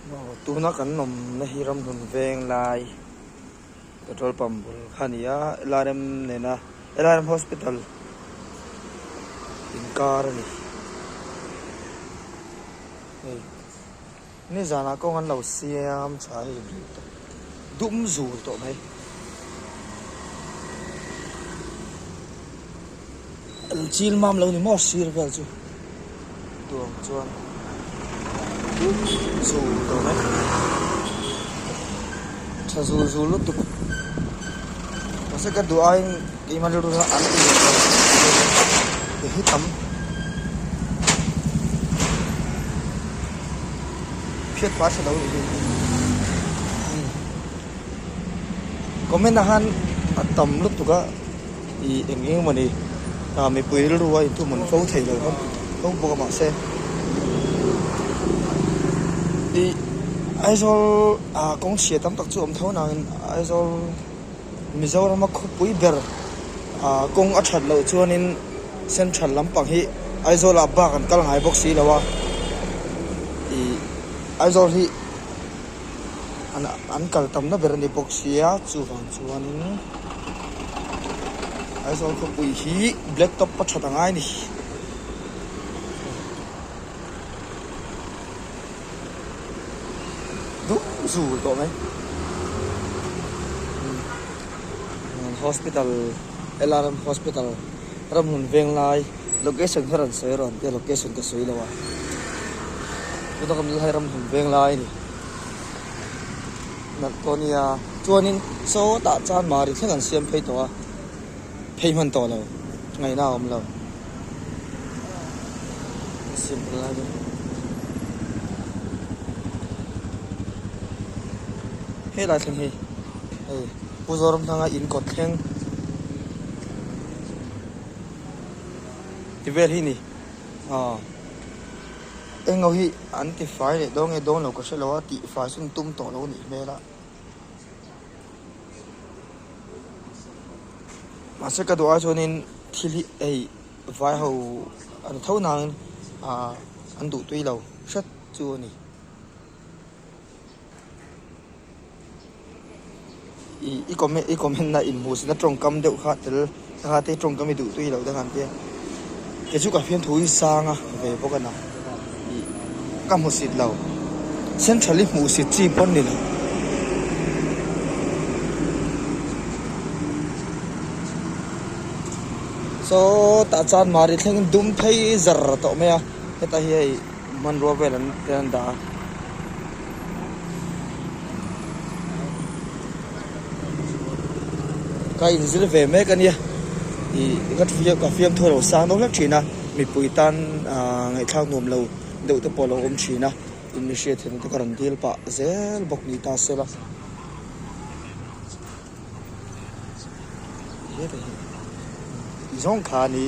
Tuna kan awmna hi ramhlun veng lai petrol pump bul kha a ni a LRM nena LRM hospital inkar a ni hei nizanah kawng an lo siam tha a hei dum zur tawh mai. Chil mam lo ni maw sir vel chu tuang chuan zul tawh mai tha zul zul lutuk mahse ka duh aiin keimah rilru hian an ti leh tawh hi tam hriat pah hre lo a nih hi comment ah khan a tam lutuk a. Ih eng eng emaw ni ah mipui rilru a inthumhmun fo thei lo kha fo bawk a mahse ih Aizawl ah kawng chhia tam tak chu a awm tho nangin Aizawl Mizoram a khawpui ber ah kawng a that loh chuanin central lampang hi Aizawl ah bak an kal ngai bawk si lo a ih Aizawl hi. An kal tamna ber a ni bawk sia chuvang chuanin Aizawl khawpui hi black top a that angai a ni. Dum zul tawh mai hospital LRM hospital ramhlun veng lai location kha rawn sawi rawn tia location ka sawi lo a tuna kan hei ramhlun veng lai a ni. Nalh tawh a nia chuanin sawtah chuan mari thleng an siam phei tawh a phei hman tawh lo ngaihna a awm lo siam phei lai chu helai thleng hi hei Pu Zoramthanga in kawt thleng ti vel hi a ni aw. Englo hi an ti fai leh dawn nge dawn lo ka hre lo a, tih fai chu an tum tawh lo a nih hmel a. Mahse ka duh ai chuanin thil hi hei vai ho an tho nangin ah an duh tui lo hret chu a ni. Ih i comment i comment na inhmuhsina tawngkam deuh kha tel kha te tawngkam i duh tui loh te khan tia kei chu ka fiamthu hi sang a ve bawk a na ih ka hmusit lo central hi hmuhsit chi pawn ni lo. Sawtah chuan mari thleng in dum phei zar tawh mai a heta hi hei. Hmanrua vel an te an dah a. Ka inzir ve mek a nia ih ka ka fiamthu a lo sang deuh hlek thin a mipui tan ah ngaihthlak nuam lo deuh te pawh a lo awm thin a in mi hriat theihna te ka rawn dil pah zel bawk ni ta se la. Tih zawng kha a ni.